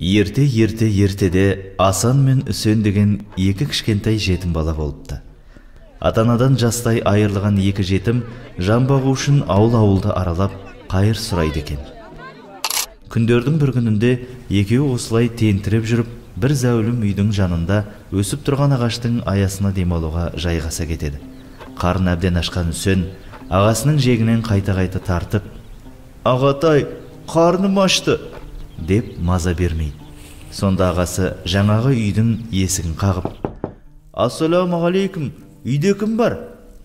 Ерте ертеде Асан мен Үсен деген екі кішкентай жетім бала болыпты. Ата-анадан жастай айырылған екі жетім жан бағу үшін ауыл-ауылды аралап қайыр сұрайды екен. Күндердің бір күнінде екеуі осылай тентіреп жүріп, бір зәулім үйдің жанында өсіп тұрған ағаштың аясына демалуға жайғаса кетеді. Қарын әбден ашқан Үсен ағасының жегінен қайта-қайта тартып, «Ағатай, қарным ашты!» деп маза бермейді. Сонда ағасы жаңағы үйдің есігін қағып, «Ассалаумағалейкум, үйде кім бар?»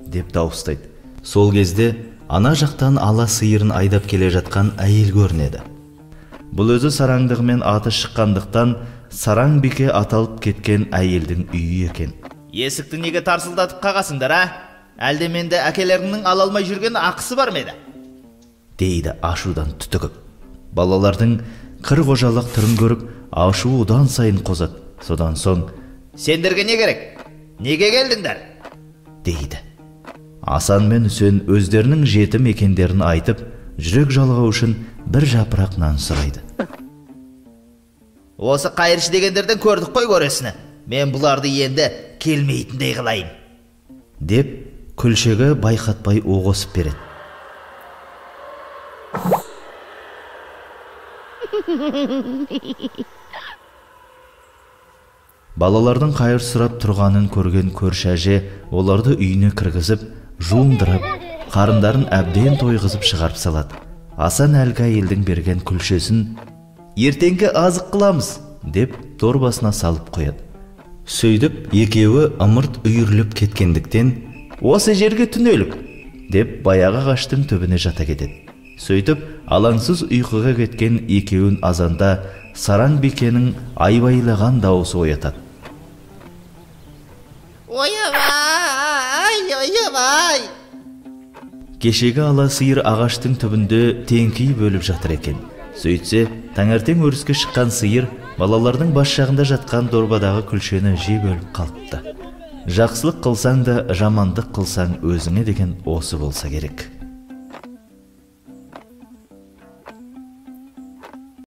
деп дауыстайды. Сол кезде ана жақтан ала сиырын айдап келе жатқан әйел көрінеді. Бұл өзі сараңдығымен аты шыққандықтан Сараң бике аталып кеткен әйелдің үйі екен. Есікті неге тарсылдатып қағасыңдар, а? Әлде менде әкелеріңнің ала алмай жүрген ақысы бар ма еді? Дейді ашудан түтігіп. Балалардың қыр қожалық түрін көріп, ашуы одан сайын қозады. Содан соң, «Сендерге не керек? Неге келдіңдер?» дейді. Асан мен Үсен өздерінің жетім екендерін айтып, жүрек жалғау үшін бір жапырақ нан сұрайды. Осы қайыршы дегендерден көрдік қой көресіні. Мен бұларды енді келмейтіндей қылайын, деп күлшегі байқатпай оғосып береді. Балалардың қайыр сұрап тұрғанын көрген көрші әже оларды үйіне кіргізіп, жуындырып, қарындарын әбден тойғызып шығарып салады. Асан әлгі әйелдің берген күлшесін «Ертеңгі азық қыламыз» деп торбасына салып қояды. Сөйтіп екеуі ымырт үйіріліп кеткендіктен «Осы жерге түнелік» деп баяғы ағаштың түбіне жата кетеді. Сөйтіп алаңсыз ұйқыға кеткен екеуін азанда Сараң бикенің айбайлаған дауысы оятады. Ойбай, ойбай! Кешегі ала сиыр ағаштың түбінде теңкиіп өліп жатыр екен. Сөйтсе, таңертең өріске шыққан сиыр балалардың бас жағында жатқан дорбадағы күлшені жеп өліп қалыпты. Жақсылық қылсаң да, жамандық қылсаң өзіңе деген осы болса керек.